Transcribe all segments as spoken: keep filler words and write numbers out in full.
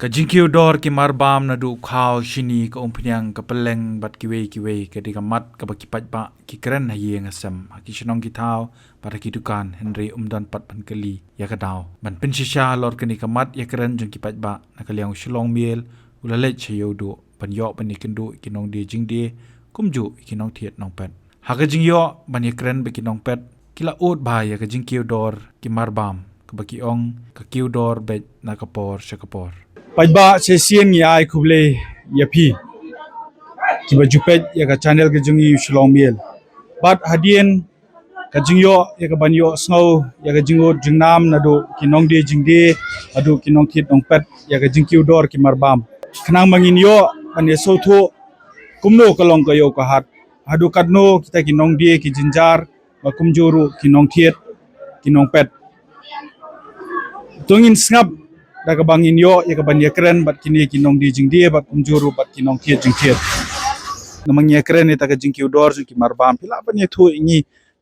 Ka jingkiew dor ki marbam naduh u khaw, shini, ka umphniang, ka pylleng bad kiwei kiwei ka dei ka mat kaba ki paidbah ki kren ha ïing ha sem, ha ki shnong ki thaw bad ha ki dukan, hynrei ym don pat ban kylli ïa ka daw ban pynshisha halor kane ka mat ïakren jong ki paidbah. Na ka liang u Shillong Mail u la leit sha Ïewduh ban ïoh ban ïakynduh ïa ki nongdie jingdie kumjuh ïa ki nongthied nongpet. Ha ka jingïoh ban ïakren bad ki nongpet, ki la ud bha ïa ka jingkiew dor ki marbam, kaba ki ong ka kiew dor beit na ka por sha ka por. Paidbah, shisien ngi ai khublei ïa phi kiba ju peit ïa ka channel ka jong ngi u Shillong Mail. Bad hadien ka jingïoh ïa ka ban ïohsngew ïa ka jingud jingnam naduh ki nongdie jingdie, naduh ki nongthied nongpet ïa ka jingkiew dor ki marbam, khnang ba ngin ïoh ban ïasngewthuh kumno ka long ka ïew ka hat, haduh katno kita ki nongdie ki jynjar, bad kumjuh ruh ki nongthied ki nongpet. To ngin sngap da kaba ngin ïoh ïa ka ban ïakren bad kine ki nongdie jingdie bad kumjuh ruh bad ki nongthied jingthied. Namar ngi ïakren ïa kata ka jingkiew dor jong ki marbam, phi lah ban ïathuh ïa ngi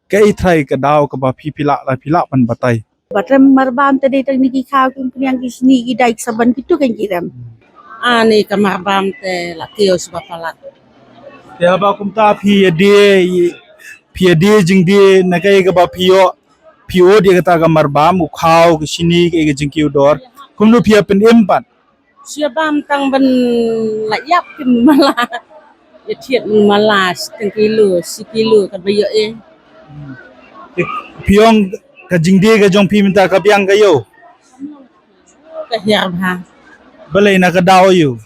kaei trai ka daw kaba phi, phi lah, la phi lah ban batai? Ba rem marbam te dei tang ni ki khaw, ki umphniang, ki shini, ki dai, ki saban, kitu kan ki rem. Ani ka marbam te la kiew sha ba palat. Te haba kumta phi ïadie, phi ïadie jingdie, na kaei kaba phi ïoh, phi ud ïa kata ka marbam, u khaw, ka shini, ka, ka jingkiew dor, kumno phi ïa pynim pat? Shu ïa bam tang ban la ïap ki mala. Ïa thied mala shi tang kilo, shi kilo, katba ïoh eh. Phi ong ka jingdie ka jong phi mynta ka biang ka ïew? Ka hiar bha. Balei, na ka daw ïew?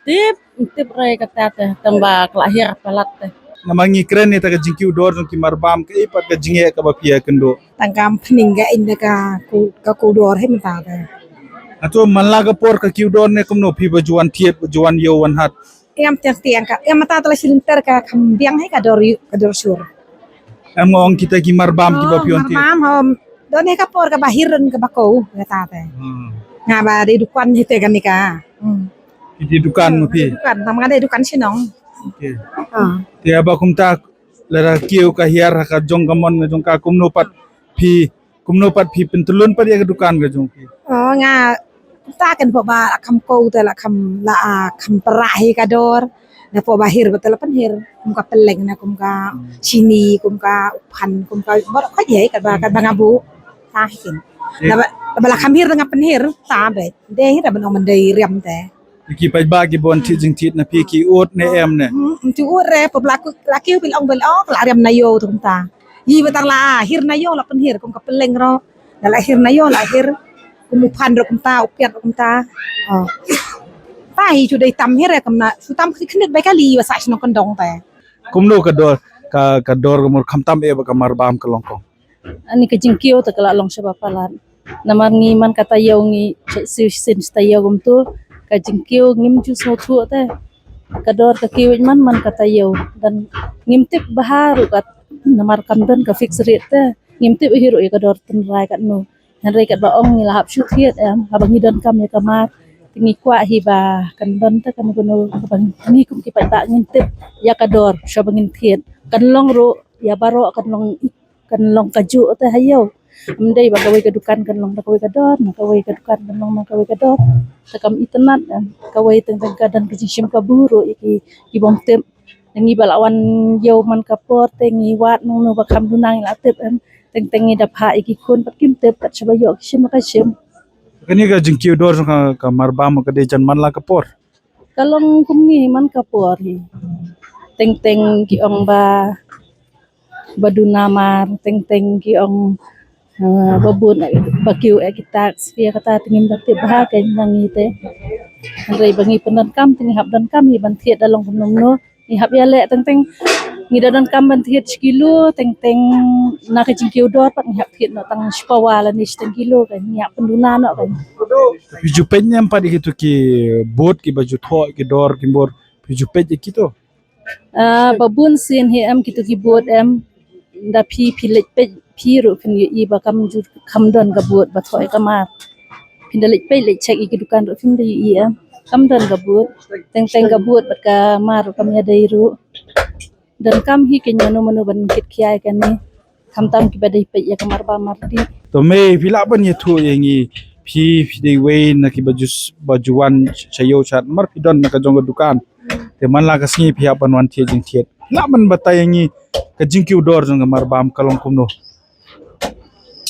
Tip, tip re kata te, tang ba ka la hiar palat te. Namar ngi kren ïa kata ka jingkiew dor jong ki marbam, kaei pat ka jingeh kaba phi ïakynduh? Tang kam pynning ka in da ka ku, ka ku dor hi mynta te. Hato man la ka por ka kiew dor ne kumno, phi ba ju wan thied, ba ju wan ïew wan hat? Em tiang tiang ka, em mynta te la shi lynter ka kham biang hi ka dor ïew, ka dor shur. Em, nga ong kita ki marbam kiba phi wan thied. Marbam hom don hi ka por kaba hir, kaba kiew kata te. Hmm. Nga ba dei dukan hi te kane ka. Hmm. Ki dei dukan ma phi? Dukan, tang nga dei dukan shnong. Okay. Ah. Te haba kumta, lada kiew ka hiar ha ka jong ka mon ka jong ka, kumno pat phi, kumno pat phi pyntyllun pat ïa ka dukan ka jong phi? Oh, nga kumta kan pok ba la kham kiew te la kham, la, ah, kham pra hi ka dor. Na pok ba hiar ba te la pynhiar. Kum ka pylleng na kum ka shini, kum ka umphniang, kum ka baroh ka jai kaba, kaba nga buh. Ta hi kin. Eh. Na ba, ba la kham hiar nga pynhiar, ta ba. Dei hi ta ban ong ban dei rem te. Ki paidbah kiba wan thied jingthied na phi ki ud ne em ne? Hmm, ki ud re, pynban la kiew pynlong pynlong, la rem na ïew te kumta. Ïa ba tang la hiar na ïew la pynhiar, kum ka pylleng ruh. Da la hiar na ïew la hiar. Kum u umphniang ruh kumta, u piat ruh kumta. Oh. Ta hi shu dei tam hiar re, kumna shu tam khyndiat bai kali ba sah shnong kyndong te. Kumno ka dor, ka, ka dor ka mur kham tam eh bad ka marbam ka long kong? Ani ka jingkiew te ka la long sha ba palat. Namar ngi man kata ïew ngi shu sien sha ïew kumto. Ka jingkiew ngim ju sngewthuh te. Ka dor ka kiew man, man kata ïew. Dan ngim tip bha ruh kat, namar kam don ka fix rate te. Ngim tip hi ruh ïa ka dor tynrai katno. Hynrei katba ong ngi la hap shu thied em, haba ngi donkam ïa ka mar. Te ngi kwah hi ba kan don te kano kano, ba ngi kum ki paidbah ngin tip ïa ka dor sha ba ngin thied. Kan long ruh ïa baroh, kan long, kan long kajuh te ha ïew. Ym dei ba kawei ka dukan kan long da kawei ka dor, na kawei ka dukan kan long na kawei ka dor. Te kam itynnad em, kawei teng teng ka don ka jingshim kabu ruh ïa ki, ki bym tip. Ngi ba la wan ïew man ka por te ngi wad nongno ba kham duna ngi la tip em. Teng teng ngi da phah ïa ki khun pat kim tip, kat shaba ïoh ki shim ka shim. Kane ka jingkiew dor jong ka, ka marbam ka dei jan man la ka por? Ka long kumne man ka por hi. Teng teng ki ong ba, ba duna mar, teng teng ki ong, eh, ba bun, eh, ba kiew eh ki tax, ïa kata te ngim da tip bha kein na ngi te. Hynrei ba ngi pyndonkam te ngi hap donkam hi ban thied da long kumno kumno. Ngi hap ïaleh teng teng, ngi da donkam ban thied shi kilo, teng teng na ka jingkiew dor pat ngi hap thied noh tang shi pawa lane shiteng kilo kein, ngi hap pynduna noh kein. Phi ju peit ne em pat ïa kito ki bud kiba ju thoh ïa ki dor ki mur, phi ju peit ïa kito? Ah, ba bun sien hi em kito ki bud em, da phi, phi leit peit phi ruh phin ïohi ba kam ju, kam don ka bud ba thoh ïa ka mar. Phin da leit peit leit check ïa ki dukan ruh phim da ïohi em. Kam don ka bud. Teng teng ka bud bad ka mar ruh kam ïadei ruh. Donkam hi kein mano mano ban kit khia ïa kane. Khamtam kiba dei peit ïa ka marbam mardih. To mei, phi lah ban ïathuh ïa ngi Phi, phi dei wei na ki ba ju s-, ba ju wan sha ïew sha mar phi don na ka jong ka dukan. Te man la ka sngi phi hap ban wan thied jingthied. Lah ban batai ïa ngi ka jingkiew dor jong ka marbam ka long kumno?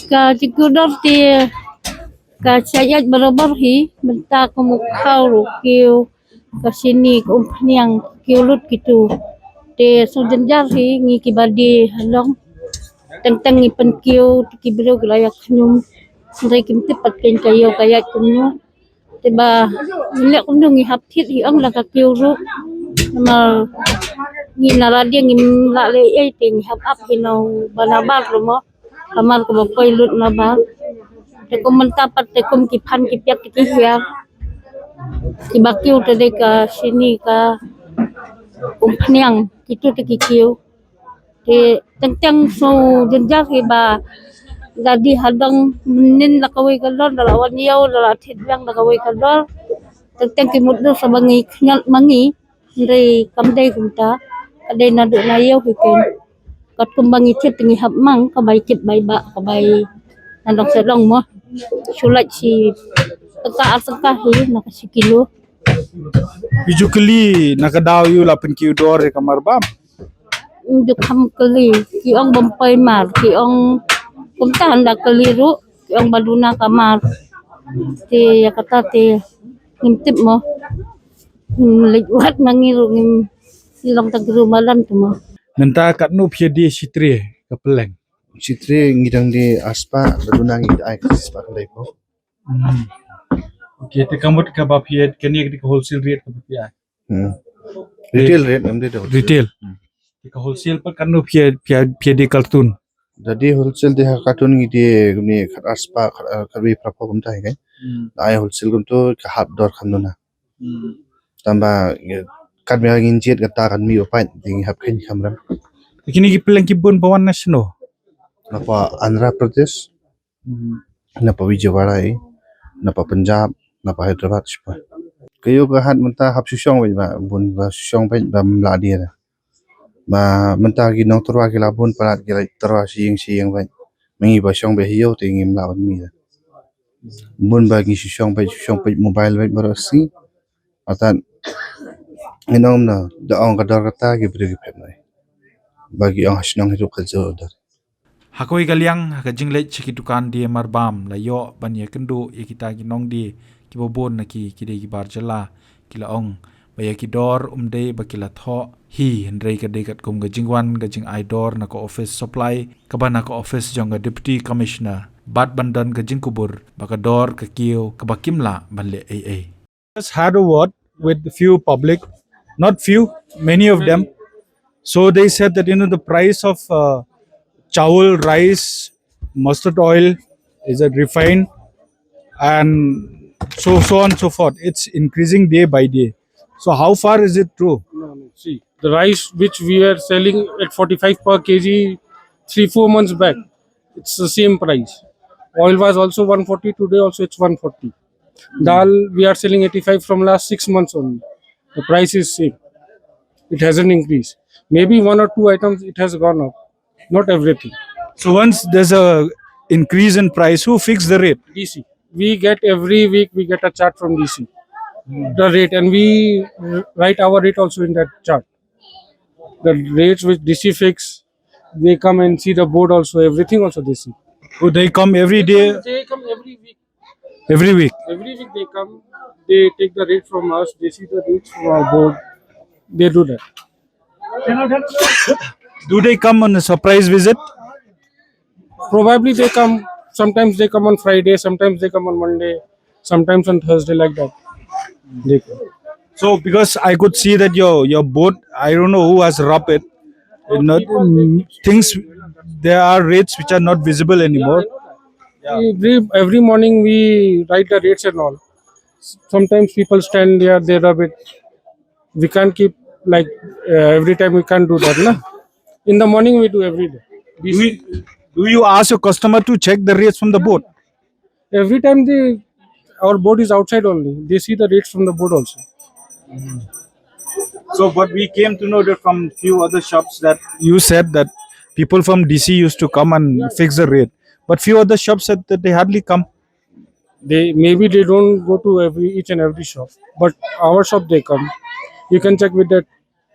Ka jingkiew dor te ka shah ïaid barabor hi, mynta ka mukhaw ruh kiew, ka shini, ka umphniang, kiew lut kitu. Te shu jynjar hi ngi kiba die halong. Teng teng ngi pynkiew te ki briew ki la ïa khñium. Hynrei kim tip pat keiñ ka ïew ka ïaid kumno. Te ba ngi leh kumno ngi hap thied hi ong la ka kiew ruh. Namar ngi na la die ngim lah leh ei te ngi hap ap hi na u ba nabar ruh mo. Ka mar kaba poi lut nabar. Te kum mynta pat te kum ki phan ki piat te ki hiar. Kiba kiew te dei ka shini, ka umphniang, kitu te ki kiew. Te teng teng shu jynjar hi ba la die hadong mynnin la kawei ka dor, la wan ïew la thied biang la kawei ka dor. Teng teng ki mutdur sa ba ngi khñiot ma ngi. Hynrei kam dei kumta, ka dei naduh na ïew hi keiñ. Katkum ba ngi thied te ngi hap mang ka bai kit bai bah, ka bai nadong seh long mo. Shu lait shi tyngka ar tyngka hi na ka shi kilo. Phi ju kylli na ka daw ïa u la pynkiew dor ïa ka marbam? Ju kham kylli, ki ong bym poi mar, ki ong kumta, ynda kylli ruh ki ong ba duna ka mar. Te ïa kata te ngim tip mo. Ngim leit wad ma ngi ruh, ngim, ngi long tang ki ruh malan te mo. Mynta katno phi die shi tre ka pylleng? Shi tre ngi dang die arspah, la duna ngi ai ka shispah khyndai phew. Hmm. Okay, te ka mut kaba phi, kane ka dei ka wholesale rate kaba phi ai. Hmm. Retail rate, ngam dei da wholesale. Retail. Hmm. Te ka wholesale pat katno phi, phi, phi die carton? Da die wholesale te ha carton ngi die kumne khat arspah, khat, khatwei phra phew kumta hi keiñ. Hmm. Da ai wholesale kumto ka hap dor kham duna. Hmm. Tangba, eh, kat mih ngin jied kata kan mih u pait, te ngi hap kheiñ kham rem. Te kine ki pylleng ki bun ba wan na shano? Napa Andhra Pradesh, hmm, napa Vijayawada, eh, napa Punjab, napa Hyderabad, shipor. Ka ïew ka hat mynta hap shu shong beit ba, bun ba shu shong beit ba ym lah die da. Ba mynta ki nongtyrwa ki la bun palat, ki la tyrwa shi ïing shi ïing beit. Ma ngi ba shong beit ha ïew te ngim lah ban mih da. Bun ba ngi shu shong beit, shu shong beit mobile beit baroh shi. Artat ngi ong na, da ong ka dor kata ki briew ki phet noh. Ba ki ong ha shnong hi ruh ka jur dor. Ha kawei ka liang, ha ka jingleit sha ki dukan die marbam, la ïoh ban ïakynduh ïa kita ki nongdie kiba bun na ki, ki dei ki bar jylla, ki la ong ba ïa ki dor ym dei ba ki la thoh hi, hynrei ka dei katkum ka jingwan ka jingai dor na ka office supply, kaba na ka office jong ka Deputy Commissioner, bad ban don ka jingkubur ba ka dor ka kiew kaba kim lah ban leh ei ei. Just had a word with few public, not few, many of them. So they said that, you know, the price of, uh, chawal, rice, mustard oil, is it refined, and so, so on and so forth. It's increasing day by day. So how far is it true? No, no. See, the rice which we were selling at forty-five per K G three, four months back, it's the same price. Oil was also one forty, today also it's one forty. Dal, we are selling eighty-five from last six months only. The price is same. It hasn't increased. Maybe one or two items it has gone up, not everything. So once there's a increase in price, who fix the rate? D C. We get every week, we get a chart from D C. The rate, and we write our rate also in that chart. The rates which D C fix, they come and see the board also, everything also they see. So they come every day? They come every week. Every week? Every week they come, they take the rate from us, they see the rates from our board, they do that. Do they come on a surprise visit? Probably they come, sometimes they come on Friday, sometimes they come on Monday, sometimes on Thursday, like that. They come. So, because I could see that your, your board, I don't know who has rubbed it. Not, mm, things, there are rates which are not visible anymore. Yeah. Every, every morning we write the rates and all. Sometimes people stand there, they rub it. We can't keep, like, uh, every time we can't do that, na? In the morning we do every day. Do you, do you ask your customer to check the rates from the board? Every time they, our board is outside only. They see the rates from the board also. So, but we came to know that from few other shops that you said that people from D C used to come and fix the rate, but few other shops said that they hardly come. They maybe they don't go to every each and every shop, but our shop they come. You can check with that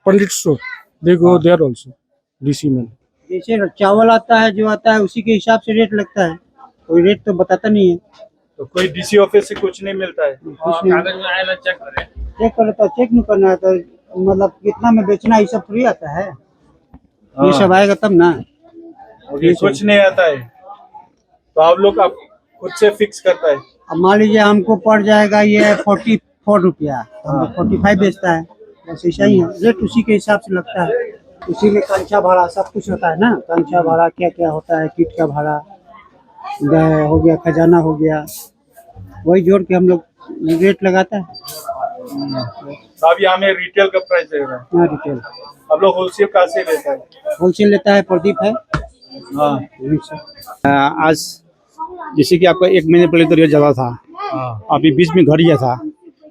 Pandit store. They go there also. D C man. जैसे चावल आता है, जो आता है, उसी के हिसाब से रेट लगता है। कोई रेट तो बताता नहीं है। तो कोई डीसी ऑफिस से कुछ नहीं मिलता है? कुछ नहीं। कागज में आएगा, चेक करें। चेक करो तो चेक नहीं करना है, तो मतलब कितना में बेचना, ये सब थ्रू आता है। ये हाँ। सब आएगा तब ना। ओके, ये सब। कुछ नहीं आता है तो आप लोग आप खुद से फिक्स करता है? अब मान लीजिए, हमको पड़ जाएगा ये फोर्टी फोर रुपया, तो हमको हाँ। फोर्टी फाइव बेचता है। बस ऐसा ही है, रेट उसी के हिसाब से लगता है। उसी में कंचा भाड़ा सब कुछ होता है ना, कंचा भाड़ा क्या क्या होता है, किट का भाड़ा, ग-, हो गया, खजाना हो गया, वही जोड़ के हम लोग रेट लगाता है। तो आप यहाँ में रिटेल का प्राइस दे रहे हैं? हाँ, रिटेल। आप लोग होलसेल कहाँ से लेते हैं? होलसेल लेता है, प्रदीप है। हाँ। वहीं से। आ, आज जैसे कि आपका एक महीने पहले तो रेट ज़्यादा था, हाँ। अभी बीच में घट गया था,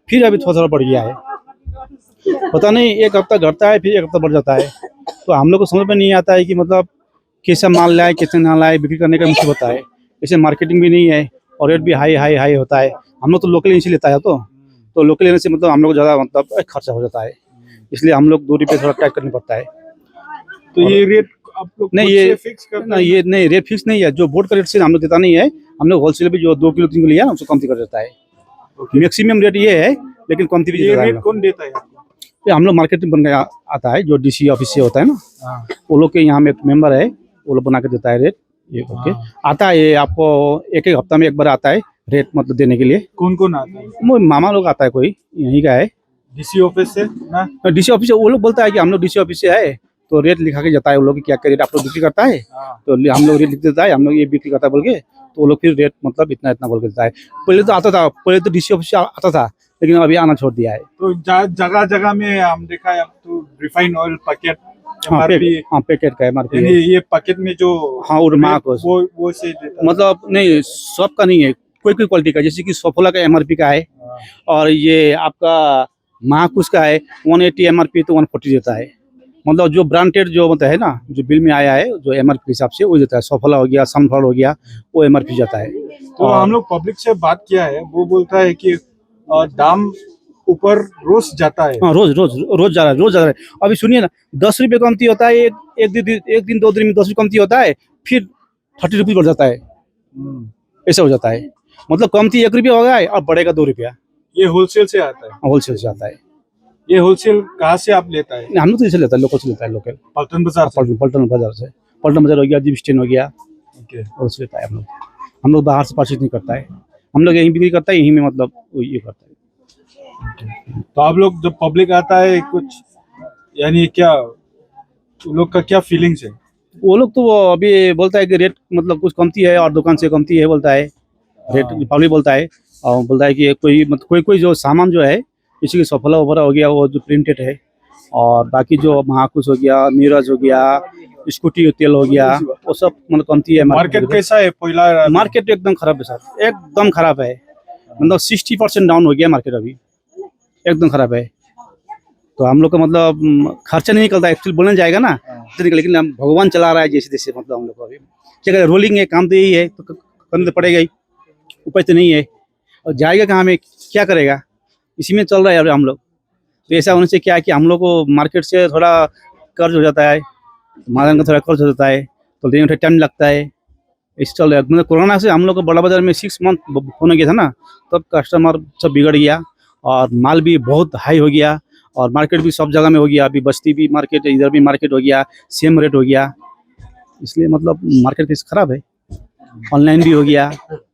फिर अभी थोड़ा थोड़ा बढ़ गया है। पता नहीं, एक हफ्ता घटता है, फिर एक हफ्ता बढ़ जाता है। तो हम लोग को समझ में नहीं आता है कि मतलब कैसा माल लाए, कैसे ना लाए, बिक्री करने का मुश्किल होता है। जैसे मार्केटिंग भी नहीं है और रेट भी हाई हाई हाई होता है। हम लोग तो लोकल इनसे लेता है, तो तो लोकल लेने से मतलब हम लोग को ज़्यादा मतलब खर्चा हो जाता है, इसलिए हम लोग दो रुपये थोड़ा टाइट करना पड़ता है। तो और ये रेट आप लोग नहीं, खुद ये से फिक्स करते ना, हैं? ये नहीं, रेट फिक्स नहीं है। जो बोर्ड का रेट से हम लोग देता नहीं है, हम लोग होलसेल भी जो दो किलो तीन किलो लिया ना, उसको कमती कर देता है। ओके। मैक्सिमम रेट ये है, लेकिन कमती भी ये देता है हम रेट लोग। कौन देता है आपको? ये हम लोग मार्केट में बन गया आता है, जो डीसी ऑफिस से होता है ना, हाँ। वो लोग के यहाँ में एक मेंबर है, वो लोग बना के देता है रेट। ये करके हाँ। आता है, ये आपको एक एक हफ्ता में एक बार आता है रेट मतलब देने के लिए। कौन कौन आता है? वो मामा लोग आता है, कोई यहीं का है। डीसी ऑफिस से ना? डीसी ऑफिस से वो लोग बोलता है कि हम लोग डीसी ऑफिस से है, तो रेट लिखा के जाता है वो लोग कि क्या क्या रेट आप लोग बिक्री करता है, हाँ। तो ले-, हम लोग रेट लिख देता है, हम लोग ये बिक्री करता है बोल के, तो वो लोग फिर रेट मतलब इतना इतना बोल के देता है। पहले तो आता था, पहले तो डीसी ऑफिस से आ-, आता था, लेकिन अभी आना छोड़ दिया है। तो जा-, जगह जगह में हम देखा है, अब तो रिफाइन ऑयल पैकेट हाँ, एमआरपी, पैक-, हाँ, पैकेट का एमआरपी यानी है। ये पैकेट में जो हाँ, और रेट मार्क वो, वो से देता है। मतलब नहीं, सबका नहीं है, कोई कोई क्वालिटी का, जैसे कि सफोला का एमआरपी का है हाँ। और ये आपका महाकुश का है, वन एटी एमआरपी तो वन फोर्टी देता है। मतलब जो ब्रांडेड जो मतलब है ना, जो बिल में आया है, जो एमआरपी के हिसाब से वो देता है। सफोला हो गया, सनफ्लावर हो गया, वो एमआरपी जाता है। तो और हम लोग पब्लिक से बात किया है, वो बोलता है कि, अ, दाम ऊपर रोज जाता है। हाँ, रोज, रोज, रोज जा रहा है, रोज जा रहा है। अभी सुनिए ना, दस रुपये कमती होता है, एक, एक दिन, एक दिन, दो दिन में दस रुपये कमती होता है, फिर थर्टी रुपीज बढ़ जाता है। हम्म। ऐसा हो जाता है, मतलब कमती एक रुपया हो गया है और बढ़ेगा दो रुपया। ये होलसेल से आता है? हाँ, होलसेल से आता है। ये होलसेल कहाँ से आप लेता है? नहीं, हम लोग तो इसे लेता है, लोकल से लेता है, लोकल। पल्टन बाजार से? पल्टन, पल्टन बाजार से। पल्टन बाजार हो गया, जीप स्टैंड हो गया, ओके। और उससे लेता है हम लोग। हम लोग बाहर से परचेज नहीं करता है, हम लोग यहीं बिक्री करता है, यहीं में मतलब वो ये करता है। तो आप लोग जब पब्लिक आता है कुछ, यानी क्या, उन लोग का क्या फीलिंग्स है? वो लोग तो वो अभी बोलता है कि रेट मतलब कुछ कमती है और दुकान से कमती है बोलता है, रेट हाँ। पब्लिक बोलता है। और बोलता है कि कोई मत-, कोई कोई जो सामान जो है, जैसे कि सफोला वफोला हो गया, वो जो प्रिंटेड है, और बाकी जो महाकुश हो गया, नीरज हो गया, स्कूटी तेल हो गया, वो सब मतलब कमती है मार्केट मार्केट में। कैसा है पहला? मार्केट एकदम खराब है सर, एकदम खराब है, मतलब सिक्सटी परसेंट डाउन हो गया मार्केट अभी, एकदम खराब है। तो हम लोग का मतलब, उम, खर्चा नहीं निकलता, एक्चुअली बोलने जाएगा ना, हाँ। तो निकले, लेकिन हम, भगवान चला रहा है जैसे तैसे, मतलब हम लोग को अभी क्या करें, रोलिंग है, काम तो यही है, तो क-, करना तो पड़ेगा ही, उपाय तो नहीं है। और जाएगा कहाँ में, क्या करेगा, इसी में चल रहा है अभी हम लोग। तो ऐसा होने से क्या है कि हम लोग को मार्केट से थोड़ा कर्ज हो जाता है, मालन का थोड़ा कर्ज हो जाता है, तो लेने में टाइम लगता है। इस चल रहा है, मतलब कोरोना से हम लोग को बड़ा बाजार में सिक्स मंथ ब-, होने गया था ना, तब कस्टमर सब बिगड़ गया और माल भी बहुत हाई हो गया और मार्केट भी सब जगह में हो गया। अभी बस्ती भी मार्केट है, इधर भी मार्केट हो गया, सेम रेट हो गया, इसलिए मतलब मार्केट खराब है, ऑनलाइन भी हो गया।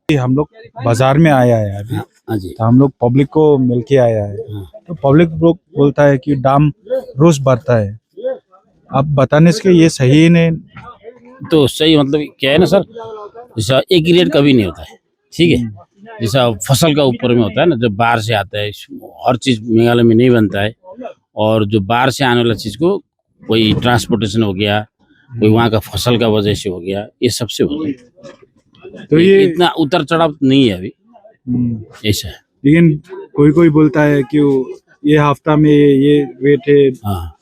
ये हम लोग बाजार में आया है अभी, हाँ, हाँ जी। तो हम लोग पब्लिक को मिलके आया है, हाँ। तो पब्लिक लोग बोलता है कि दाम रोज बढ़ता है, आप बताने से ये सही नहीं? तो सही, मतलब क्या है ना सर, जैसा एक ही रेट कभी नहीं होता है, ठीक है। हम्म। जैसा फसल का ऊपर में होता है ना, जो बाहर से आता है, हर चीज मेघालय में नहीं बनता है, और जो बाहर से आने वाला चीज को कोई ट्रांसपोर्टेशन हो गया, कोई हम्म। वहाँ का फसल का वजह से हो गया, ये सबसे होता है। तो ये ये इतना उतार चढ़ाव नहीं है अभी, हम्म। ऐसा है। लेकिन कोई कोई बोलता है कि वो ये हफ्ता में ये रेट है, हाँ।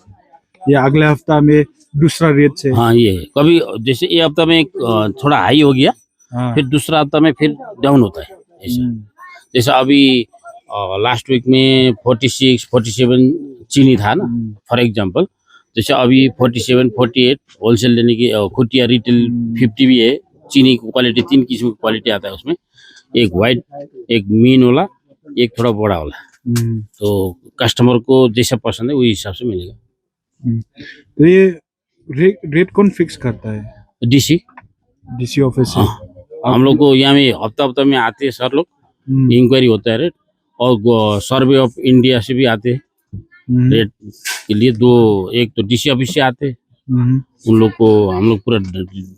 या अगले हफ्ता में दूसरा रेट है। हाँ, ये है। कभी जैसे ये हफ्ता में एक, अ, थोड़ा हाई हो गया, हाँ। फिर दूसरा हफ्ता में फिर डाउन होता है, ऐसा। हम्म। जैसा अभी लास्ट वीक में फोर्टी सिक्स फोर्टी सेवन चीनी था ना, फॉर एग्जांपल, जैसे अभी forty seven forty eight wholesale लेने की, खुटिया रिटेल फिफ्टी भी है। चीनी की क्वालिटी, तीन किस्म की क्वालिटी आता है उसमें, एक वाइट, एक मीन वाला, एक थोड़ा बड़ा वाला। तो कस्टमर को जैसा पसंद है वही हिसाब से मिलेगा। तो ये रेट कौन फिक्स करता है? डीसी। डीसी ऑफिस से? हम लोग को यहाँ में हफ्ता हफ्ता में आते हैं सर लोग, इंक्वायरी होता है रेट, और सर्वे ऑफ इंडिया से भी आते हैं रेट के लिए। दो, एक तो डीसी ऑफिस से आते हैं, उन लोग को हम लोग पूरा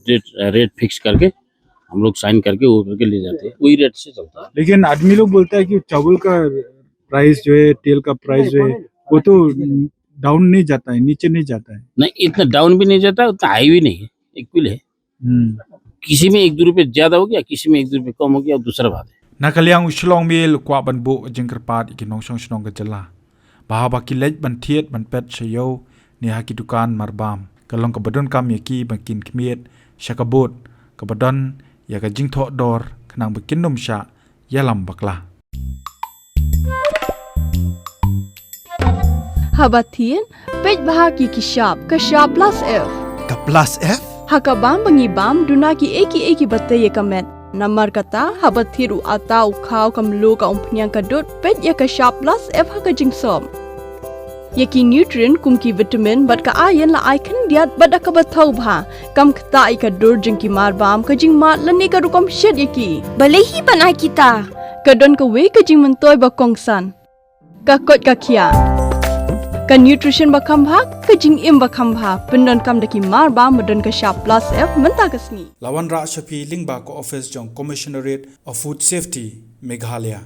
रेट रेट फिक्स करके हम लोग साइन करके वो करके ले जाते हैं, वही रेट से चलता है। लेकिन आदमी लोग बोलता है कि चावल का प्राइस जो है, तेल का प्राइस जो है, वो तो डाउन नहीं जाता है, नीचे नहीं जाता है। नहीं, इतना डाउन भी नहीं जाता, उतना हाई भी नहीं है, इक्वल है। किसी में एक दो रुपए ज्यादा हो गया, किसी में एक दो रुपए कम हो गया, दूसरा बात है। Na ka liang u Shillong Mail u kwah ban buh ka jingkyrpad ïa ki nongshong shnong ka jylla ba haba ki leit ban thied ban pet sha ïew ne ha ki dukan marbam, ka long kaba donkam ïa ki ba kin khmied sha ka booth kaba don ïa ka jingthoh dor khnang ba kin ym shah ïalam bakla. Haba thied, peit bha ki ki shap, ka shap plus F. Ka plus F? Ha ka bam ba ngi bam, duna kiei kiei kiba tei ïa ka met. Namar kata, haba thied u atta, u khaw, ka mluh, ka umphniang, ka dud, peit ïa ka shap plus F ha ka jingsop. Ïa ki nutrient kum ki vitamin bad ka iron la ai khyndiat bad da kaba thaw bha. Kam ktah ïa ka dur jong ki marbam, ka jingmad lane ka rukom shet ïa ki. Balei hi ban ai kita? Ka don kawei ka jingmyntoi ba kongsan. Ka koit ka khiah. Ka nutrition ba kham bha, ka jingim ba kham bha, pyndonkam da ki marbam ba don ka shap plus F mynta ka sngi. La wanrah sha phi lyngba ka office jong Commissionerate of Food Safety, Meghalaya.